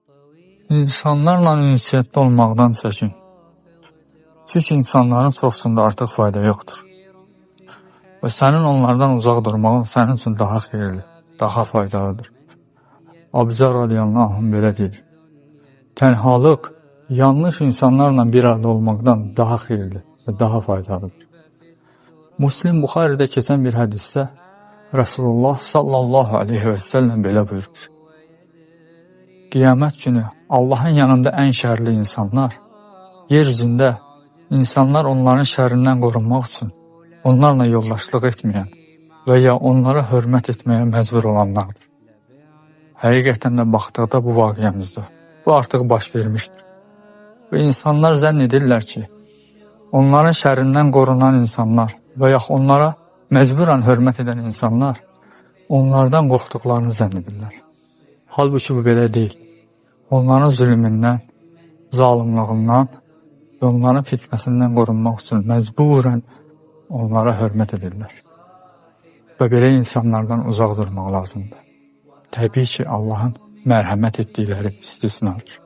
İnsanlarla ünsiyyətdə olmaqdan çəkin. Çünki insanların çoxsunda artıq fayda yoxdur. Və sənin onlardan uzaq durmağın sənin üçün daha xeyirli, daha faydalıdır. Əbuzər radiyallahu anh belə deyir: Tənhalıq yanlış insanlarla bir arada olmaqdan daha xeyirli və daha faydalıdır. Muslim Buxaridə keçən bir hədisdə Rəsulullah sallallahu aleyhi və səlləm belə buyurur: Qiyamət günü Allahın yanında ən şərli insanlar, yer üzündə insanlar onların şərrindən qorunmaq üçün onlarla yoldaşlıq etməyən və ya onlara hörmət etməyə məcbur olanlardır. Həqiqətən də baxdıqda bu vaqiəmizdə bu artıq baş vermişdir. Və insanlar zənn edirlər ki, onların şərrindən qorunan insanlar və yaxud onlara məcburan hörmət edən insanlar onlardan qorxduqlarını zənn edirlər. Halbuki bu belə deyil. Onların zülmündən, zalımlığından və onların fitnəsindən qorunmaq üçün məcburən onlara hörmət edirlər. Və belə insanlardan uzaq durmaq lazımdır. Təbii ki, Allahın mərhəmət etdikləri istisnadır.